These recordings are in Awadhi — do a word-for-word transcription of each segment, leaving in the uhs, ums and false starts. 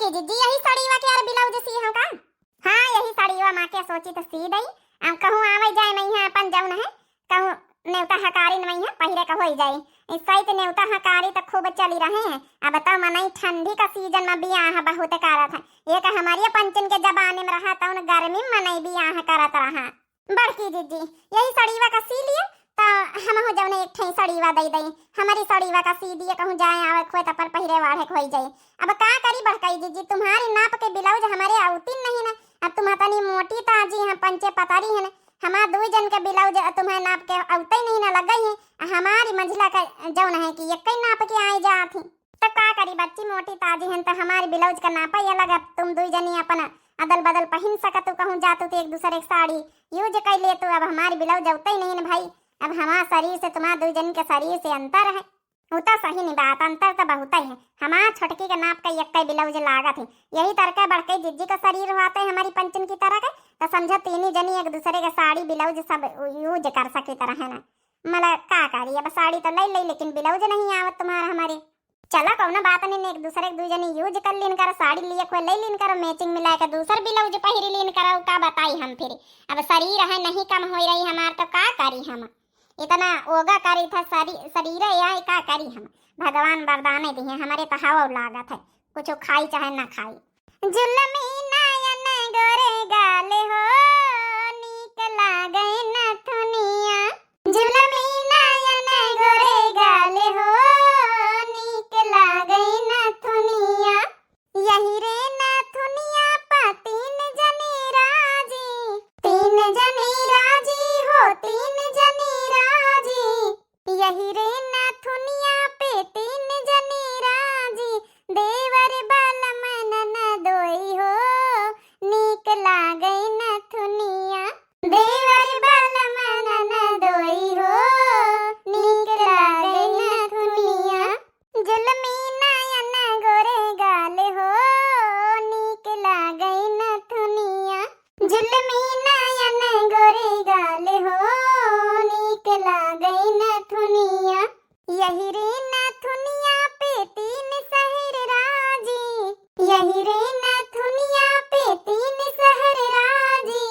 जीजी, यही सड़ीवा के यार ब्लाउज सी हम का? हाँ, यही सड़ीवा माँ के सोची तो सी दई। अब कहूँ आवे जाए मइहाँ अपन जौन है, कहूँ नेवता हकारी न मइहाँ पहिरे का होई जाए। इस सही तो नेवता हकारी तो खूब चली रहे हैं। अब तो मनई ठंडी का सीजन में बियाह बहुत करत है। ये का हमारे पंचन के जमाने में रहा तौन गर्मी में मनई बियाह करत रहा। बड़की जीजी, यही सड़ीवा का सी लिए, त हमहू जौन एक ठे सड़ीवा दई दई। हमारी सड़ीवा का सी दिए, कहूँ जाए आवे खोए त पर पहिरे वाढ़े खोई जाए। अब का करी बड़काई जीजी, तुम्हारी नाप के ब्लाउज हमारे आवती नहीं ना। अब तुम तनी मोटी ताजी हैं, पंचे पतारी हैं, हमार दुई जन के ब्लाउज तुम्हें नाप के आवते नहीं ना लग गई है। हमारी मंझला का जौन है कि एक ही नाप के आए जात ही। त का करी बच्ची, मोटी ताजी हन त हमारी ब्लाउज का नापा ये लगा। तुम दुई जनी अपन अदल बदल पहिन सकत हो, कहूँ जातू तो एक दूसरे के साड़ी यूज कर लेतू। अब हमारी ब्लाउज अवते ही नहीं न भाई। अब हमार शरीर से तुम्हार दुई जनी के शरीर से अंतर है। उ त सही नहीं बात, अंतर त बहुत ही है। हमार छोटकी के नाप का एक ब्लाउज लागत है। यही तरह के बड़के जिज्जी का शरीर होते हमारी पंचन की तरह के, त समझा तीनी जनी एक दूसरे के साड़ी ब्लाउज सब यूज कर सकी तरह है ना। मला का करी, अब साड़ी तो ले ले लेकिन ब्लाउज नहीं आवत तुम्हारा हमारे। चला कौनो बात नहीं, एक दूसरे के दू जनी यूज कर लीन करो, साड़ी लिए कोई ले लीन करो, मैचिंग मिला के दूसर ब्लाउज पहिरी लीन करो, का बताई हम फिर। अब शरीर है नहीं कम हो रही हमार तो का करी हम, इतना ओगा करी था शरी-, शरीर है का करी हम। भगवान वरदाने दिए हमारे तो हवा लागत है, कुछ खाई चाहे ना खाई। जुलमी नयन गोरे गाल हो, नीक लागे नथुनिया। जुलमी नयन गोरे गाल हो, नीक लागे नथुनिया। यही रे नथुनिया प तीन जने राजी, तीन जने राजी हो, तीन जने राजी। यही रे नथुनिया पे तीन जने राजी, देवर बालम ननदोई हो, नीक लागै नथुनिया। देवर बालम ननदोई हो, नीक लागै नथुनिया। जुलमी नयन गोरे गाल हो, नीक लागै नथुनिया। जुलमी नयन गोरे गाल हो, नीक लागै नथुनिया। यही रे नथुनिया पे तीन सहर राजी, यही रे नथुनिया पे तीन सहर राजी,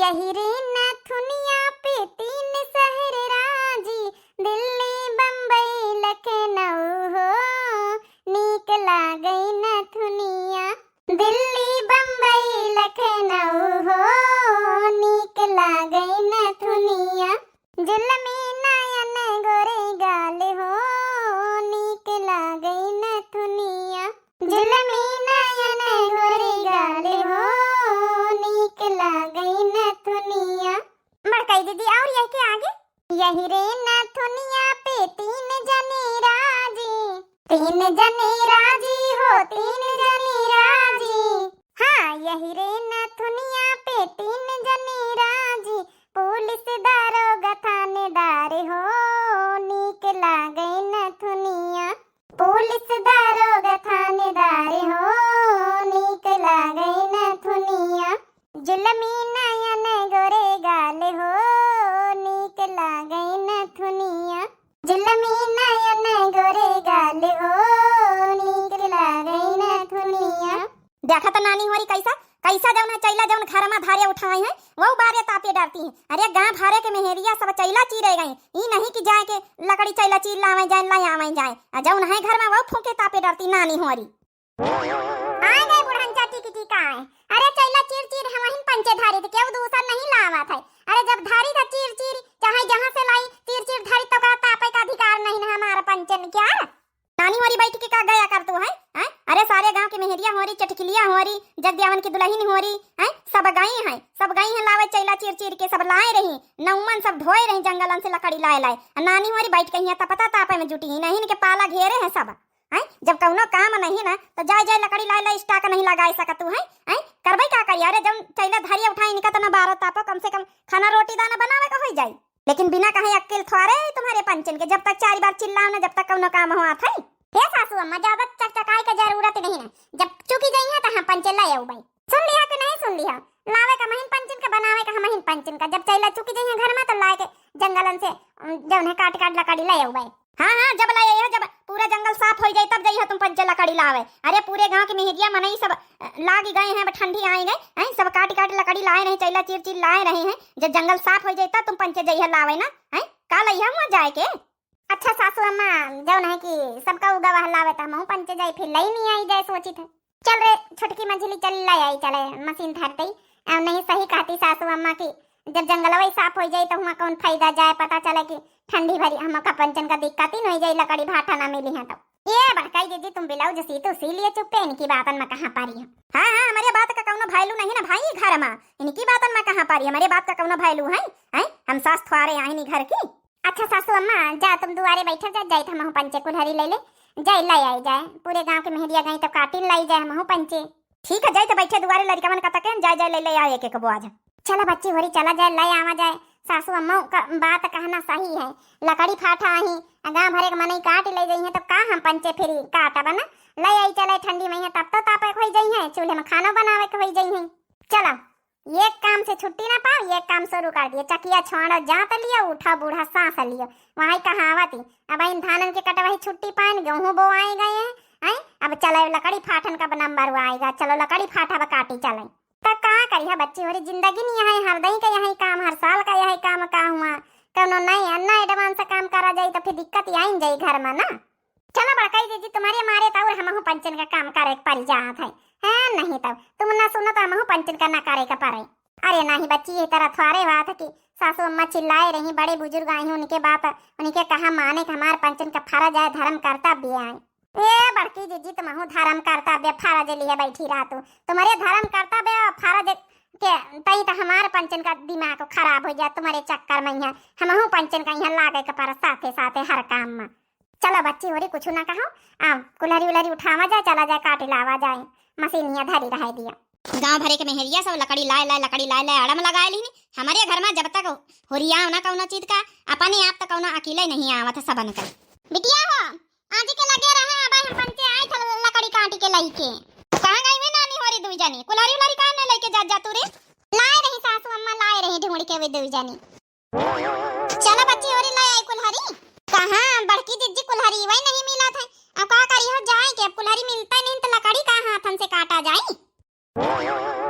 यही रे नथुनिया पे तीन सहर राजी, दिल्ली बम्बई लखनऊ हो, नीक लागै नथुनिया। दिल्ली बम्बई लखनऊ हो, नीक लागै नथुनिया। जुलमी नयन गोरे गाल हो, नीक लागै नथुनिया। जुलमी नयन गोरे गाल हो, नीक लागै नथुनिया। बड़काई दीदी, और यह के आगे? यही रे नथुनिया पे तीन जने राजी, तीन जने राजी हो, तीन जने राजी। हाँ, यही रे नथुनिया पे तीन जने राजी, पुलिस दारोगा थानेदार हो, नीक लागै नथुनिया। पुलिस दारोगा थानेदार हो, नीक लागै नथुनिया। जुलमी नयन गोरे गाल हो, नीक लागै नथुनिया। जुलमी नयन गोरे गाल हो, नीक लागै नथुनिया। देखा त नानी होरी कैसा, कैसा जौन है चैला जौन घर मा धारे उठाए हैं, वहू बारे तापे डरती हैं। अरे गाँव भारे के मेहरिया सब चैला चीरे गई, ई नहीं कि जाए के लकड़ी चैला चीर लावे जाए, लाई आवे जाए। आ जौन है घर मा वहू फूके तापे डरती नानी होरी। आ गए बुढ़न चाची की टीका है। अरे चैला चीर चीर हमहिन पंचे धारी त केहू दूसर नहीं लावत है। अरे जब धारी था चीर चीर, चाहे जहाँ से लाई चीर चीर धारी तो का तापे का अधिकार नहीं ना हमारा पंचन क्या? नानी होरी बैठ के का गया कर तू है, हैं? अरे सारे गाँव के मेहरिया होरी, चटकिलिया होरी, जगदियावन की दुलहिन होरी, हैं? सब गई हैं, सब गई हैं लावे चैला चीर चीर के, सब लाए रही, नौमन सब ढोए रही जंगलन से लकड़ी लाए लाए। आ नानी होरी बैठ के हियाँ तपता तापे में जुटी ही, नहीं इनके पाला घेरे हैं सब। हैं? जब कौनो काम नहीं ना, तो जाए जाए लकड़ी लाए लाए, स्टॉक नहीं लगाए सकत तू, हैं? हैं? करबै का करी? अरे जब चैला धरिया उठाई इनका तो ना बारह तापो, कम से कम खाना रोटी दाना बनावे का होई जाई। लेकिन बिना कहे अक्किल थोड़े तुम्हारे पंचन के, जब तक चार बार चिल्लाओ ना, जब तक कौनो काम होत है। हे सासू अम्मा, ज्यादा चकचकाए के जरूरत नहीं ना, जब चुकी जाई है तो हम पंचे ले आऊ भाई। सुन लिया कि नहीं सुन लिया? लावे का महीन पंचन का, बनावे का हमहिन पंचन का। जब चैला चुकी जाई है घर में तो लाए के जंगलन से, उम, जौन है काट काट लकड़ी ले आऊ भाई। हाँ, हाँ, जब लाए हो, जब पूरा जंगल साफ होइ जाए, तब जइहो तुम पंचे लकड़ी लावे। अरे, पूरे गाँव के मेहरिया मनई सब, अ, लाग गए हैं, अब ठंडी आए गए, हैं, सब काटी काटी लकड़ी लाए रहे, चैला चीर चीर लाए रहे हैं। जब जंगल साफ होइ जाए, तब तुम पंचे जइहो लावे ना, हैं, का लइहो वहाँ जाए के? अच्छा सासू अम्मा, जौन है कि सबका उगा वह लावे, त हमहू पंचे जाई, फिर लई नहीं आई जाए, सोचित है। चल रे छोटकी मझली, चल ले आई, चले मशीन धर दई। अ, नहीं, सही कहती सासू अम्मा कि जब जंगलवा ही साफ हो जाई तो हुआं कौन फायदा जाए, पता चले कि ठंडी भरी हमका पंचन का दिक्कत ही नहीं जाई, लकड़ी भाटा ना मिली है तो। ये बड़काई दीदी, तुम ब्लाउज सी तो सी लिए चुप्पे, इनकी बातन में कहाँ पारी है। हाँ, हाँ, हमारे बात का कौनो value नहीं ना भाई घर में, इनकी बातन में कहाँ पारी, हमारे बात का कौनो value है, हैं? हम सास थ्वारे आहिनी घर की। अच्छा सासू अम्मा, जा तुम दुआरे बैठा जा, जाइत हमहू पंचे कुल्हरी ले ले, जाए ले आई जाए, पूरे गांव के मेहरिया गई तो काटिन लाई जाए हमहू पंचे। ठीक है, जाइत बैठे दुआरे लड़िकवन का तकेन, जाए जाए ले ले आए एक एक बोझ। चला बच्ची होरी, चला जाए ले आवा जाए। सासू अम्मा का बात कहना सही है, लकड़ी फाटा आही, आ गांव भरे के मनई काट ले जाई है, तब का हम पंचे फिरी काटब ना? ले आई चले ठंडी में है, तब तो तापे के होई जाई है, चूल्हे में खाना बनावे के होई जाई है। चला, एक काम से छुट्टी ना पाओ, एक काम शुरू कर दिए, चकिया छोड़ो जात लियो, उठा बूढ़ा सांस लियो। वही कहावत ही, अब इन धानन के कटवाही छुट्टी पाइन, गेहूं बोआए गए हैं, हैं? अब चले लकड़ी फाटन का नंबर आएगा, चलो लकड़ी फाटा बा काटी चले। त का करिहा बच्ची होरी, जिंदगी नहीं है, हर दई का यही काम, हर साल का यही काम का हुआ, कौनो नए अन्ना advance काम करा जाई तो फिर दिक्कत ही आइन जाई घर में ना। चलो बड़काई जीजी, तुम्हारे मारे तो और हमहू पंचन का काम करे के पड़ जात है। हाँ, नहीं तब तुम ना सुनो तो हमहू पंचन का ना करे के पड़े। अरे नहीं बच्ची, ये तरह थोड़े बात है कि सासू अम्मा चिल्लाए रही, बड़े बुजुर्ग आई हैं, उनके बात, उनके कहा माने कि हमार पंचन का फर्ज है, धर्म कर्तव्य है। ए बड़की जीजी, तुमहू धर्म कर्तव्य फर्ज लिए बैठी रहतू, तुम्हारे धर्म कर्तव्य और फर्ज के तई तो हमार पंचन का दिमाग खराब हो जाए तुम्हारे चक्कर में। यहाँ हमहू पंचन का यहाँ लागे के पर साथे साथे हर काम में। चलो बच्ची होरी, कुछ ना कहो, आ कुल्हरी उल्हरी उठावा जाए, चला जाए काट लावा जाए, मशीनिया धरी रह दिया। गांव भरे के मेहरिया सब लकड़ी लाए लाए, लकड़ी लाए लाए अड़म लगाए लीनी। हमारे घर में जब तक होरिया ना कौनो चीज का, अपने आप तो कौनो अकेले नहीं आवत है सबन का। बिटिया हो, आज के लगे रहे, अब हम पंचे आए थे लकड़ी काटी के लई के। कहाँ गई वे नानी होरी दुई जानी? कुल्हरी उल्हरी काहे नहीं लई के जात जा तू रे? लाए रही सासू अम्मा, लाए रही ढूंढ के वे दुई जानी। चला बच्ची होरी, ले आई कुल्हरी। कहाँ बड़की जिज्जी, कुल्हरी वही नहीं मिलत है। अब का करी हो जाए के, अब कुल्हरी मिलता ही नहीं तो लकड़ी का हाथन से काटा जाई?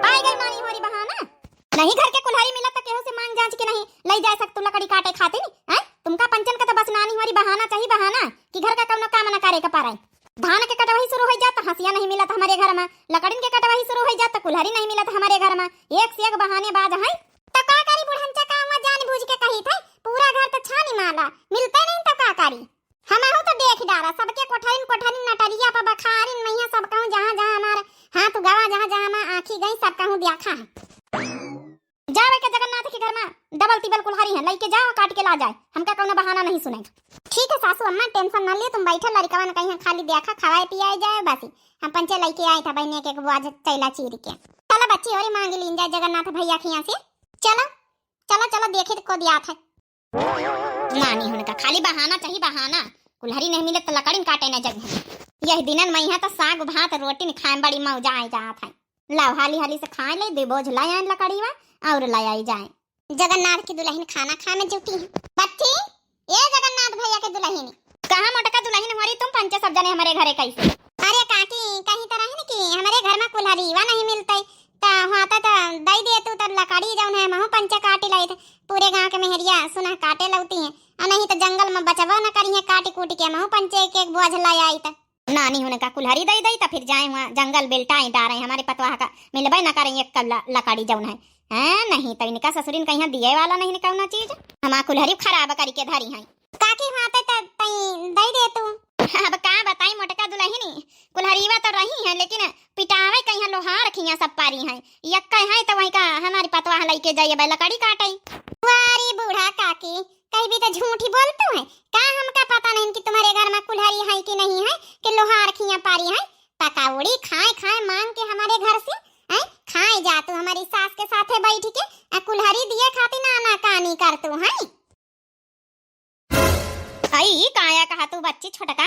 पाई गई नानी होरी बहाना। नहीं घर के कुल्हरी मिलत तो केहू से मांग जांच के नहीं लई जा सकतू लकड़ी काटे खातिर, हैं? तुमका पंचन का तो बस नानी होरी बहाना चाहिए, बहाना कि घर का कौनो काम न करे के पड़े। धान के कटवाही शुरू हो जात तो हंसिया नहीं मिलत हमारे घर में, लकड़िन के कटवाही शुरू हो जात तो कुल्हरी नहीं मिलत हमारे घर में। एक से एक बहानेबाज है। तो का करी बुढ़न चकावा, जान बूझ के कही थे, पूरा घर तो छानी माला, मिलते नहीं तो का करी? हमहू तो देख डारा, सबके कोठरिन कोठरिन नटरिया पर बखारिन मैया सब कहूँ जहाँ जहाँ हमार हाथ गवा, जहाँ जहाँ हमार आँखी गई सब कहूँ देखा है। जावे के जगन्नाथ के घर में डबल टिबल कुल्हारी है, लइके जाओ काट के ला जाए, हमका कौनो बहाना नहीं सुने। ठीक है सासू अम्मा, tension ना लियो, तुम बैठा लड़िकवा न कहीं खाली देखा खवाए पियाए जाए बस। हम पंचे लइके आए था बहनी के एक बुआ चैला चीर के। चलो बच्ची होरी मांग लीन जाए जगन्नाथ भैया खिया से। चलो चलो चलो, देखे को दिया था। नानी हुनका खाली बहाना चाहिए, बहाना। कुल्हरी नहीं मिले तो लकड़िन काटे न जगह। यह दिनन में यहाँ तो साग भात रोटी न खाए में बड़ी मौजा आए जात है। लाओ हाली हाली से खाए ले, दे बोझ लाए आए लकड़ी वा और ले आई जाए। जगन्नाथ की दुल्हन खाना खाए में जुटी है। बच्ची, ए जगन्नाथ भैया के दुल्हन। कहाँ मोटका दुल्हन हमारी, तुम पंचे सब जने हमारे घरे कैसे? अरे काकी, कहीं तो रही न कि हमारे घर में कुल्हरीवा नहीं मिलते, त हुआ त, त दई दे तू, त लकड़ी जौन है महू पंचे काटी लाई थे। पूरे गांव के मेहरिया सुना काटे लौती है, आ नहीं तो जंगल में बचबो न करी है, काटी कूटी के महू पंचे एक एक बोझ लाई आई त। नानी हुनका कुल्हरी दई दई त फिर जाए हुआ जंगल बिलटाई डारे, हमारे पतवाह का मिलबे न करे एक ल-, लकड़ी जौन है। हैं, नहीं तो इनका ससुरिन कहीं दिए वाला नहीं न कौनो चीज, हमार कुल्हरी खराब करी के धरी है। काकी हुआ त, त तई दई दे तू। अब का बताई मोटका दुल्हनी, कुल्हरीवा तो रही है लेकिन पिटावे कहीं लोहार खिया सब पारी है। यक्का है तो वही का हमारी पतवाह लइके जाइए बे लकड़ी काटे। वारी बूढ़ा काकी, कहीं भी तो झूठी बोलतू है। का हमका पता नहीं कि तुम्हारे घर में कुल्हरी है कि नहीं है, कि लोहार खिया पारी है। पकौड़ी खाए खाए मांग के हमारे घर से, हैं? खाए जा तू हमारी सास के साथे बैठ के, आ कुल्हरी दिए खातिर नाना कानी करतू है। आई, काया कहा तू बच्ची छोटका?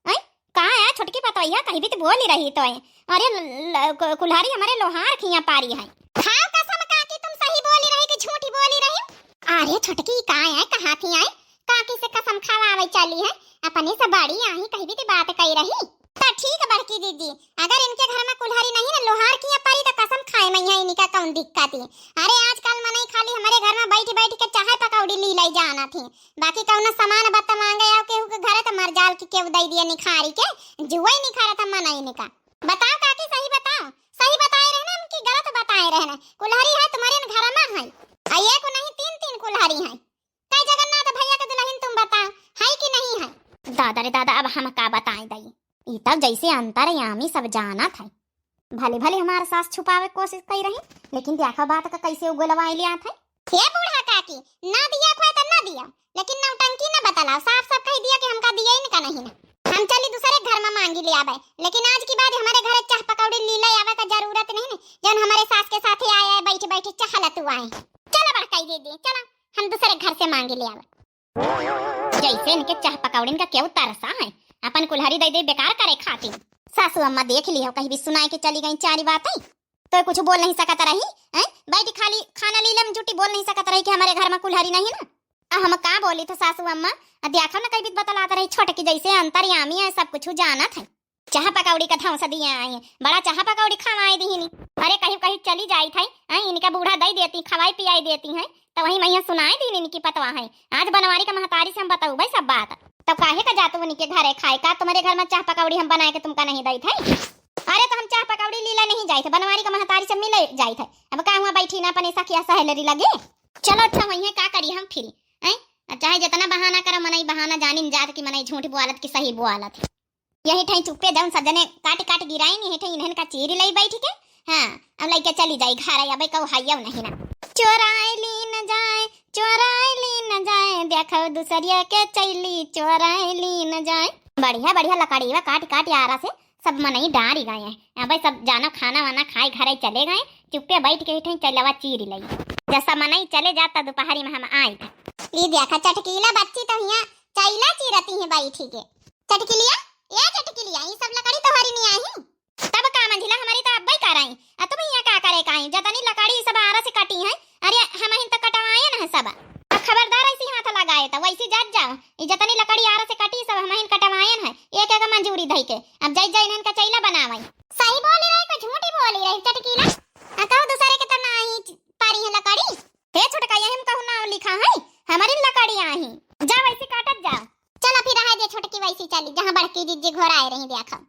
आई, काया छोटकी पतोहिया कहीं भी तो बोली रही तो है। अरे ल-, ल-, कु-, कुल्हारी हमारे लोहार खिया पारी है। खाओ कसम काकी, तुम सही बोली रही कि झूठी बोली रही? अरे छोटकी, काया कहा थी आई? काकी से कसम खवावे चली है, अपने से बड़ी आही कहीं भी तो बात कही रही। तो ठीक बड़की दीदी, अगर इनके घर में कुल्हारी नहीं ना लोहार की परी तो कसम खाए में यहाँ इनका कौन दिक्कत है। अरे आजकल मनई खाली हमारे घर में बैठ बैठ के चाहे पकौड़ी ली लाई जाना थी, बाकी कौनो सामान बत मांगे आओ केहू के घरे तो मर जाल की केहू दे दिए निखारी के, जुआ ही निखारा था मनई इनका। बताओ काकी, सही बताओ, सही बताए रहे ना हम कि गलत बताए रहे ना? कुल्हारी है तुम्हारे घर में है, आ ये को नहीं तीन तीन कुल्हारी है। कई जगन्नाथ भैया के दुल्हन तुम बताओ, है कि नहीं है? दादा रे दादा, अब हम का बताएं दई, ई तब जैसे अंतर्यामी सब जानत है। भले भले हमार सास छुपावे के कोशिश कई रही, लेकिन देखा बात का कैसे उगलवाए ले आत है। हे बूढ़ा काकी, ना दिया खोए तो ना दिया, लेकिन नौटंकी ना बतलाओ, साफ साफ कह दिया कि हमका दिया इनका नहीं ना। हम चली दूसरे घर में मांगी ले आवे, लेकिन आज के बाद हमारे घर चाह पकौड़ी लीला आवे का जरूरत नहीं ना, जौन हमारे सास के साथ ही आए आए बैठ बैठ चाह लतुआए। चला बड़काई दीदी, चला हम दूसरे घर से मांगी ले आवे। जैसे इनके चाह पकौड़िन का केहू तरसा है, अपन कुल्हारी दे दे बेकार करे खातिर। सासू अम्मा देख लियो, कहीं भी सुनाए के चली गई चारी बातें, तो कुछ बोल नहीं सकत रही, हैं? बैठी खाली खाना लीले में जुटी, बोल नहीं सकत रही कि हमारे घर में कुल्हारी नहीं ना। आ हम का बोली थे सासू अम्मा, आ देखो ना कहीं भी बतलात रही, छोटकी जैसे अंतर्यामी है, सब कुछ जानत है। चाह पकौड़ी का धौंस दिए आई, बड़ा चाह पकौड़ी खवाए दीनी। अरे कहीं कहीं चली जाई थे, हैं, इनका बूढ़ा दे देती, खवाई पियाई देती हैं, तो वही मैया सुनाए दीन इनकी पतवा है। आज बनवारी का महतारी से हम बतौबे सब बात। तब काहे का जातू उनके घरे खाए का, तुम्हारे घर में चाह पकौड़ी हम बनाए के तुमका नहीं दई थे? अरे तो हम चाह पकौड़ी लीला नहीं जाई थे, बनवारी का महतारी से मिले जाई थे। अब का हुआ बैठी ना अपने सखिया सहेलरी लगे। चलो अच्छा वही का करी हम फिर, हैं? चाहे जितना बहाना करो मनई बहाना, जानिन जात की मनई झूठ बोलत की सही बोलत है। यही ठई चुप्पे जौन सब जने काट काट गिराइन, यही ठई इन्हन का चीर लई बैठ के। हाँ, अब लइके चली जाई घर, अबे कहू हइयौ नहीं ना। चोराए ली न जाए, चोराए ली न जाए, देखो दूसरिया के चैली, चोराए ली न जाए। बढ़िया बढ़िया लकड़ीवा काट काट आरा से सब मनई डारी गए हैं। अबे सब जानो खाना वाना खाए घरे चले गए, चुप्पे बैठ के यही ठई चैलवा चीर लई। जब सब मनई चले जाता दोपहरी में हम आई था। ई देखा चटकीला बच्ची तो हियाँ चैला चीरती है बैठी के। चटकिलिया, ए चटकिलिया, ई सब लकड़ी तोहरी नहीं आई? तब का मंझिला, हमारी तो अब्बे का रही। आ तुम हियाँ का करे का आई? जतनी लकड़ी ई सब आरा से कटी है, अरे हमहिन तो कटवाए न है सब। आ खबरदार ऐसी हाथ लगाए तो वैसी जात जाओ। ई जतनी लकड़ी आरा से कटी सब हमहिन कटवाए न है, एक एक मंजूरी धई के। अब जाई जाई इन्हन का चैला बनावई। सही बोली रही, कोई झूठी बोली रही चटकीला। आ कहू दूसरे के तो ना आई पारी है लकड़ी। हे छोटका, यही में कहू नाम लिखा है, हमारी लकड़ी आही। जा वैसे काटत जा। चला फिर रहा जे छोटकी वैसी चली, जहाँ बड़की जिज्जी घोराए रही देखा।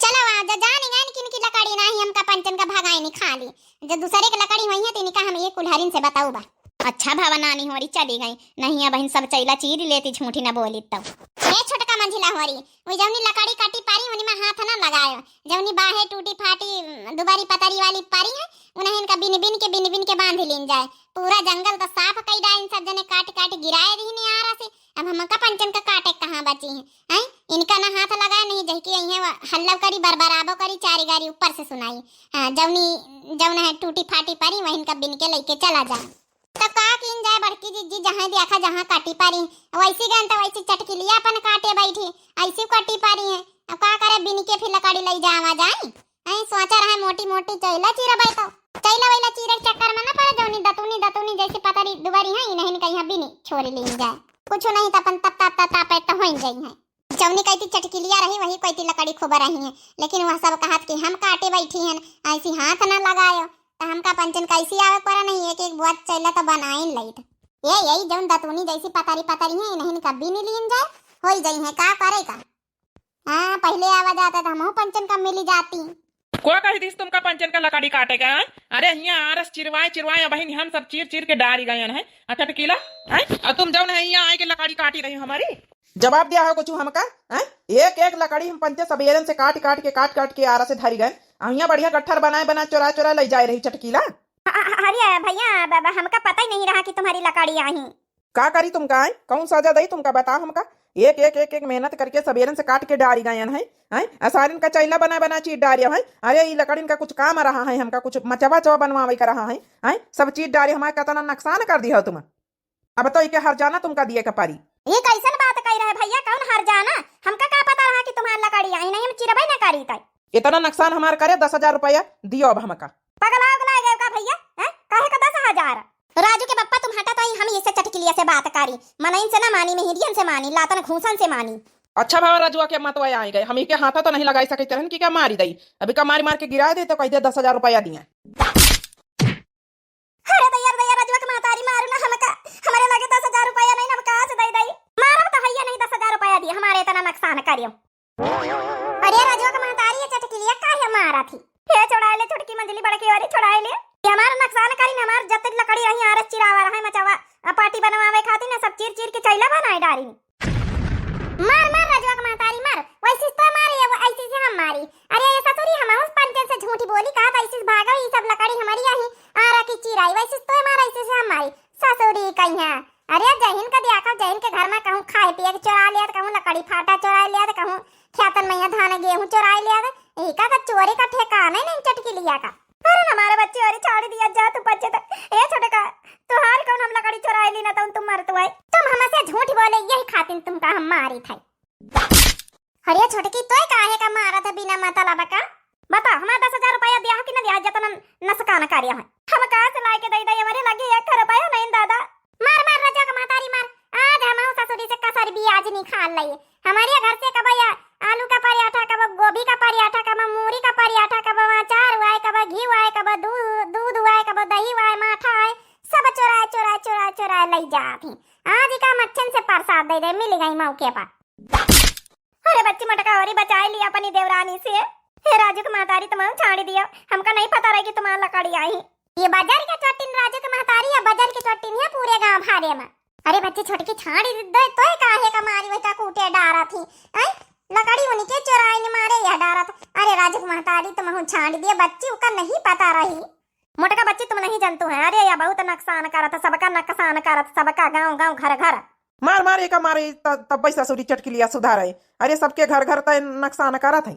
चला आ जा, जानी गए कि इनकी लकड़ी नाही, हमका पंचन का भगाए नहीं खाली। जो दूसरे के लकड़ी हुई है तो इनका हम ये कुल्हारिन से बताऊ बा। अच्छा भावा नानी होरी चली गई, नहीं अब इन सब चैला चीर लेती, झूठी ना बोली तब। ए छोटका मंझिला होरी, वो जौनी लकड़ी काटी पारी उन्हीं में हाथ ना लगायो, जौनी बाहे टूटी फाटी दुबारी पतरी वाली पारी है, उन्हें इनका बिन बिन के बिन बिन के बांध लीन जाए। पूरा जंगल तो साफ कई डाइन सब जने काट काट गिराए रही आरा से। अब हमका पंचन का काटे कहाँ बची है, हैं? इनका ना हाथ लगाए नहीं जहकी यहीं हल्ला करी, बरबराबो करी, चारी गारी ऊपर से सुनाई। हाँ, जौनी जौन है टूटी फाटी पारी वहीं का बिन के लेके चला जा। तब का कीन जाए बड़की जिज्जी, जहाँ देखा जहाँ काटी पारी, वैसी गन तो वैसी चटकिलिया अपन काटे बैठी, ऐसी काटी पारी है। अब का करे बिन के फिर लकड़ी ले जावा जाए। ऐ सोचा रहा मोटी मोटी चैला चीरबै तो चैला वैला चीरे के चक्कर में ना पड़े, जौनी दतुनी दतुनी जैसे पतरी दुबरी है, इन्हें कहीं बिनी छोड़ लीन जाए। कुछ नहीं तो अपन तप तप तप तप तो हो जाई है। जौनी कहती चटकिलिया रही वही कहती लकड़ी खूब रही है, लेकिन वह सब कहत कि हम काटे बैठी हैं, ऐसी हाथ ना लगायो, तो हमका पंचन कैसी आवे पड़ा नहीं, एक एक बुआत चैला तो बनाइन लईत। ये यही जौन दतुनी जैसी पतरी पतरी है, इन्हें कभी नहीं लीन जाए, हो ही जाई है, का करे का। हाँ, पहिले आवा जाता तो हमहू पंचन का मिली जाती। को कही दिस तुमका पंचन का लकड़ी काटे का, हैं? अरे हियाँ आरस चिरवाए चिरवाए अबहिन हम सब चीर चीर के डारी गयन हैं। अच्छा टकीला, हैं? और तुम जौन है हियाँ आए के लकड़ी काटी रही हमारी। जवाब दिया हो कुछ हमका, हैं? एक एक लकड़ी हम पंचे सबेरन से काट काट के काट काट के आरा से धरी गए। और हियाँ बढ़िया गट्ठर बनाए बना चोरा चोरा ले जाए रही चटकीला। अ-, अ-, अरे भैया, ब-, ब-, हमका पता ही नहीं रहा कि तुम्हारी लकड़ी आही। का करी तुमका, आय? कौन सजा दई तुमका, बताओ हमका? एक, एक, एक, एक मेहनत करके सबेरन से काट के डारी गयन है, हैं? असारिन का चैला बना, बना चीर डारिया है। अरे, ई लकड़िन का कुछ काम रहा है, हमका कुछ मचवा चवा बनवावे का रहा है, हैं? सब चीर डारी, हमारे कितना नुकसान कर दिया हो तुम। अब तो इके हरजाना तुमका दिए का परी। ये कैसन बात कही रहे भैया, कौन हरजाना? हमका का पता रहा कि तुम्हार लकड़ी आई नहीं, हम चिरबे ना करी तय। इतना नुकसान हमार करे, दस हजार रुपया दियो अब हमका। पगला उगला गए का भैया, हैं? काहे का दस हजार? राजू के पप्पा, तुम हटा तो ही, हम इसे चटकिलिया से बात करी। मनइन से ना मानी, मेहरियन से मानी, लातन घूसन से मानी। अच्छा भवा रजुआ के मतवा आइ गए, हम इके हाथा तो नहीं लगाइ सके चरहन कि का मारी दई। अभी का मारी मार के गिराइ दे तो कहि दे दस हजार रुपया दिए। अरे दैया, दैया, रजुआ के महतारी मारू ना हमका, हमरे लगे दस हजार रुपया नहीं, हम कहाँ से दइ दई? मारब तो हइया नहीं, दस हजार रुपया दिए, हमारे इतना नुकसान करियो। अरे रजुआ के महतारी, ये चटकिलिया काहे मारत ही? हे छोड़ाइ ले छोटकी मंजली, बड़की वाली छोड़ाइ ले। ये हमार नुकसान करी न, हमार जतन लकड़ी रही आरे चिरावा रहे मचावा, आ पाटी बनवावे खातिर न सब चीर चीर के चैला बनाइ डारी। मार मार रजुआ के महतारी मार, वैसे तो मारे ये, ऐसे से हम मारी। अरे ये ससुरी, हम उस पंचन से झूठी बोली कहा था, ऐसे से भागो, ये सब लकड़ी हमारी यही आरा की चिराई, वैसे तो मार, ऐसे से हम मारी। ससुरी कहिया, अरे जहिन का दिया का, जहिन के घर में कहूँ खाए पिए के चोरा लिया, कहूँ लकड़ी फाटा चोरा लिया, कहूँ खेतन में धान गेहूँ चोरा लिया, यही का तो चोरी का ठेकाना ही नहीं चटकिलिया का। अरे हमारे बच्ची वाली छोड़ी दिया जा तू बच्चे तक। ए छोटका, तुहार कौन हम लकड़ी चोराइ ली ना तो तुम मरत हुए। तुम हमसे झूठ बोले, यही खातिर तुमका हम मारी थे। अरे छोटकी, तोय काहे का मारत है बिना मतलब का? बता, हमार दस हजार रुपया दिया हो कि ना दिया, जतना नसकान कार्य है। हम कहाँ से लाए के दे दे, हमारे लगे एक रुपया नहीं दादा। मार मार रजुआ के महतारी मार, आज हम ससुरी से कसर बियाज निकाल लई। हमारे घर से कबो या आलू का पराठा, कबो गोभी का पराठा, कबो मूरी का पराठा, कबो अचार हुआ है, कबो घी हुआ है, कबो दूध, दूध हुआ है, कबो दही हुआ है, माठा है, सब चोराए, चोराए, चोराए, चोराए लई जात ही। आज का मच्छन से प्रसाद दे दे, मिल गई मौके पर। अरे बच्ची मोटका, औरी बचाइ लिया अपनी देवरानी से। हे राजू के महतारी, तुम छाड़ी दियो, हमका नहीं पता रहे कि तुम्हारा लकड़ी आई। ये बाजार के चोटिन राजू के महतारी या बाजार के चोटिन है पूरे गांव भारे में। अरे बच्ची छोटकी छाड़ी दे, तोय काहे का मारी वही का कूटे डारा थी? आई लकड़ी उनके चोराई ने मारे यह डारा था। अरे राजू के महतारी, तुम छाड़ी दिया बच्ची, उका नहीं पता रही। मोटका बच्ची, तुम नहीं जानतू है, अरे या बहुत नुकसान करत है, सबका नुकसान करत, सबका गांव गांव घर घर। मार मार एका मारे, त-, तब ससुरी चटकिलिया सुधारे। अरे सबके घर घर त नुकसान करत है।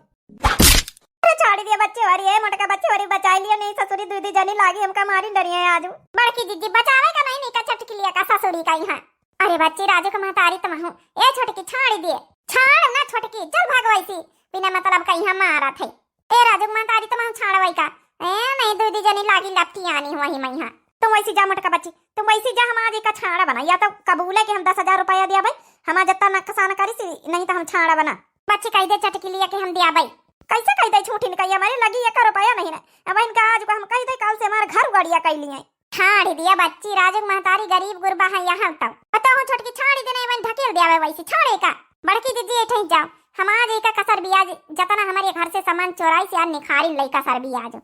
अरे छाड़ी दिया बच्ची, अरे ए मोटका बच्ची, अरे बचाइ लियो नहीं ससुरी, दू दी जनी लागी हमका मारी डरिए आजू। बड़की जिज्जी बचावे का नहीं, नहीं का चटकिलिया का ससुरी का यहाँ। अरे बच्ची राजू के महतारी तुम हूँ, ए छोटकी छाड़ी दिए, छाड़ ना छोटकी, चल भागो ऐसी, बिना मतलब का यहाँ मारत है। ए राजू के महतारी तुम हूँ छाड़वाई का, ए नहीं दू दी जनी लागी लपटी आनी हुआ ही मैं यहाँ। तुम वैसी जा मोटका बच्ची, तुम वैसी जा, हम आज एका छाड़ा बना, या तो कबूले कि हम दस हजार रुपया दिया भाई, हम आज इतना नकसान करी सी, नहीं तो हम छाड़ा बना। बच्ची कहि दे चटकिलिया कि हम दिया भाई। कैसे कहि दे झूठी निकैया, हमारे लगी एक रुपया नहीं ना। अब इनका आज को हम कहि दे, कल से हमारे घर उगड़िया कइ लिए। छाड़ी दिया बच्ची, राजू के महतारी गरीब गुरबा है यहाँ तो। बताओ छोटकी छाड़ी देने में ढकेल दिया वैसी छाड़े का। बड़की जिज्जी ये ठही जाओ, हम आज एका कसर बियाज, जतना हमारे घर से सामान चोराई से आज निखारी लई कसर बियाज।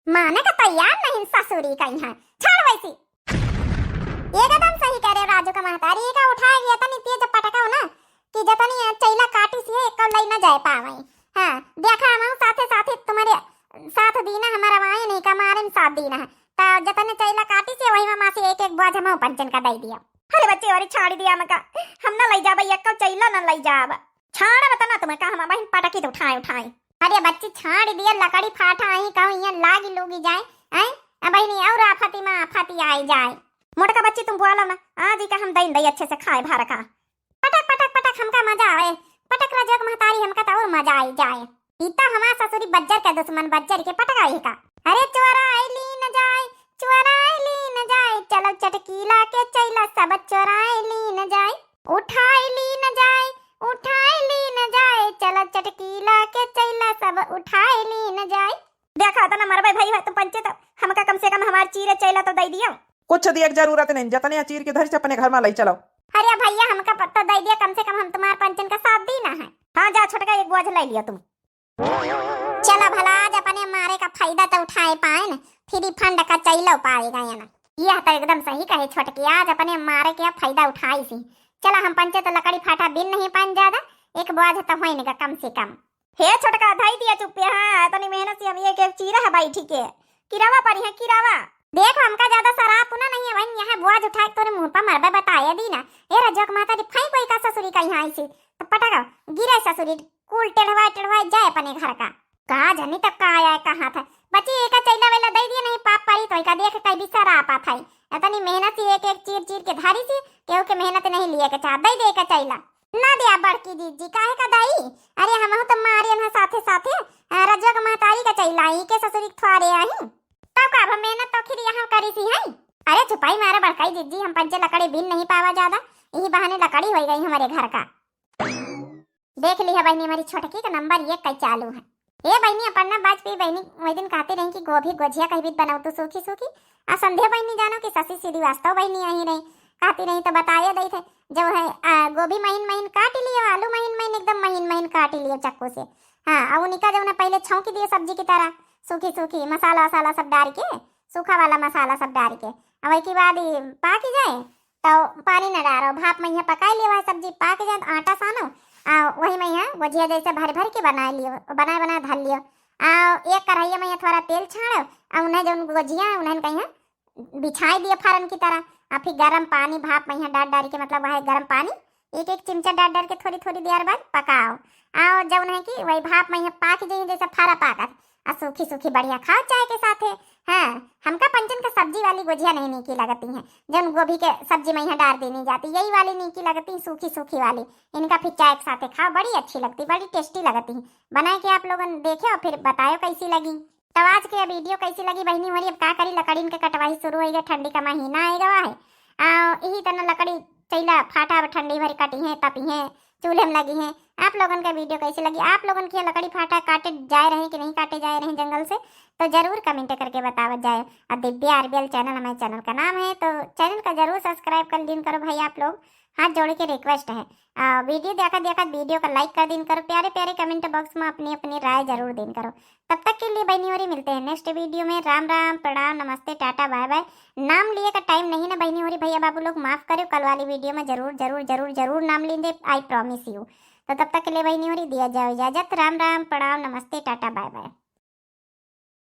माने का तैयार नहीं ससुरी का यहाँ। छाड़ वैसी। एकदम सही कह रहे राजू का महतारी, एका उठाए गया तनी तेज पटकाओ ना कि जतनी चैला काटी सी है, एक लई ना जाए पावे। हाँ, देखा हम साथे साथे तुम्हारे साथ दीना, हमारा वाई नहीं का मारे में साथ दीना है। ता जतने चैला काटी सी वही में मासी एक एक बोझ हम पंचन का दे दिया। अरे बच्ची, अरे छाड़ी दिया मका, हम ना लई जाब, एक चैला ना लई जाब। छाड़ा बता ना तुम्हें का हम बहिन पटकी तो उठाए उठाए। अरे बच्ची छाड़ी दिया, लकड़ी फाटा आई कहूँ यहाँ लागी लूगी जाए, आई अब बहिनी और आफती में आफती आई जाए। मोटका बच्ची तुम बोलो ना, आज ही का हम दई दई अच्छे से खाए भार का। पटक पटक पटक हमका मजा आवे, पटक रजक महतारी हमका तो और मजा आई जाए। ई तो हमार ससुरी बज्जर के दुश्मन बज्जर के पटकाई का। अरे चोराई ली न जाए, चोराई ली न जाए, चलो चटकीला के चैला सब चोराई ली न जाए, उठाई ली न जाए, उठाई ली न जाए, चलो चटकीला के चैला सब उठाई ली न जाए। देखा तो न मरबे भाई, तुम पंचे तो हमका कम से कम हमार चीरे चैला तो दे दियो। कुछ दिए के जरूरत नहीं, जतने चीर के धर से अपने घर में ले चलो। अरे भैया हमका पत्ता दे दिया, कम से कम हम तुम्हार पंचन का साथ दी ना है। हाँ जा छोटका एक बोझ ले लिया तुम। चला भला आज अपने मारे का फायदा तो उठाए पाए न, फ्री फंड का चैलो पाए गए ना। यह तो एकदम सही कहे छोटकी, आज अपने मारे के फायदा उठाई सी। चला हम पंचे तो लकड़ी फाटा बिन नहीं पान ज्यादा, एक बोझ तो होइन का कम से कम। हे छोटका धई दिया चुप्पे, हाँ तनी मेहनत से हम एक एक चीरा है बैठी के, किरावा पड़ी है किरावा। देख हमका ज्यादा शराब पुना नहीं है, वहीं यहाँ बोझ उठा के तोरे मुंह पर मरबे बताए दी ना। ए रजक माता दी फाई कोई का ससुरी का यहाँ आई सी, तो पटक गिरे ससुरी। कुल टेढ़वाए टेढ़वाए जाए अपने घर का। का जानी तब का आया है, कहाँ था। बच्ची एका चैला वेला दे दिए, नहीं पाप परी तो एका देख कई बिसरा पात है। इतनी मेहनत से एक एक चीर चीर के धारी सी, केहू के मेहनत नहीं लिए के चाह, दे दे एका चैला। ना दिया बड़की जीजी, काहे का दाई? अरे हमहू तो मारे ना साथे साथे, आ, रजवा के महतारी का चैला, ई के ससुरी के थ्वारे आई। तब का अब मेहनत तो आखिर यहाँ करी सी है। अरे चुपाई मारा बड़काई जिज्जी, हम पंचे लकड़ी बीन नहीं पावा ज्यादा, यही बहाने लकड़ी होइ गई हमरे घर का। देख लिहा बहिनी, हमरी छोटकी का नंबर एक का चालू है। ए बहिनी, अपर्णा बाजपेयी बहिनी वही दिन कहती रही कि गोभी गोझिया कही बीत बनाऊ तू सूखी सूखी। आ संध्या बहिनी जानो कि शशि श्रीवास्तव बहिनी आई रही, कहती रही तो बताए दई थे, जो है, आ, गोभी महीन महीन काट लियो, आलू महीन महीन, एकदम महीन महीन काट लियो चक्कू से। हाँ, और उनका जो ना पहले छौंकी दियो सब्जी की तरह, सूखी सूखी मसाला वसाला सब डाल के, सूखा वाला मसाला सब डाल के, और वही के बाद ई पाक जाए तो पानी न डारो, भाप में यहाँ पकाई लियो, वह सब्जी पाक जाए तो आटा सानो, आ वही में यहाँ गोझिया जैसे भर भर के बनाए लियो, बनाए बनाए धर लियो। आ एक कढ़ाइया में यहाँ थोड़ा तेल छाड़ो, आ उन्हें जो गोझिया है उन्हें कहीं बिछाई दियो फारन की तरह। आ फिर गरम पानी भाप में यहाँ डाल डाल के, मतलब वह गरम पानी एक एक चिमचा डाल डाल के थोड़ी थोड़ी देर बाद पकाओ। आ जौन है कि वही भाप में यहाँ पाक जाइए जैसे फारा पाकत, आ सूखी सूखी बढ़िया खाओ चाय के साथे। हाँ, हमका पंचन का सब्जी वाली गोझिया नहीं नीकी लगती हैं, जौन गोभी के सब्जी में यहाँ डाल देनी जाती, यही वाली नीकी लगती, सूखी सूखी वाली। इनका फिर चाय के साथे खाओ, बड़ी अच्छी लगती, बड़ी टेस्टी लगती। बनाए के आप लोगन देखे और फिर बतायो कैसी लगी। तो आज के वीडियो कैसी लगी बहिनी होरी? अब का करी, लकड़ीन के कटवाई शुरू होइगा, ठंडी का महीना आइगा है। आ यही तना लकड़ी चैला फाटा, अब ठंडी भरी कटी है, तपी है, चूल्हे में लगी है। आप लोगन का वीडियो कैसी लगी? आप लोगन के यहाँ लकड़ी फाटा काटे जाए रहे कि नहीं काटे जाए रहे जंगल से, तो जरूर कमेंट करके बतावत जाए। और दिव्या आरबीएल चैनल हमारे चैनल का नाम है, तो चैनल का जरूर सब्सक्राइब कर दीन करो भाई आप लोग, हाथ जोड़ के रिक्वेस्ट है। आ, वीडियो देखत देखत वीडियो का लाइक कर दीन करो, प्यारे प्यारे कमेंट बॉक्स में अपनी अपनी राय जरूर दीन करो। तब तक के लिए बहिनी होरी मिलते हैं नेक्स्ट वीडियो में। राम राम, प्रणाम, नमस्ते, टाटा, बाय बाय। नाम लिए का टाइम नहीं ना बहिनी होरी, भैया बाबू लोग माफ करो, कल वाली वीडियो में जरूर जरूर जरूर जरूर नाम लेंगे, I promise you। तो तब तक के लिए बहिनी होरी दिया जाओ इजाजत। राम राम, प्रणाम, नमस्ते, टाटा, बाय बाय।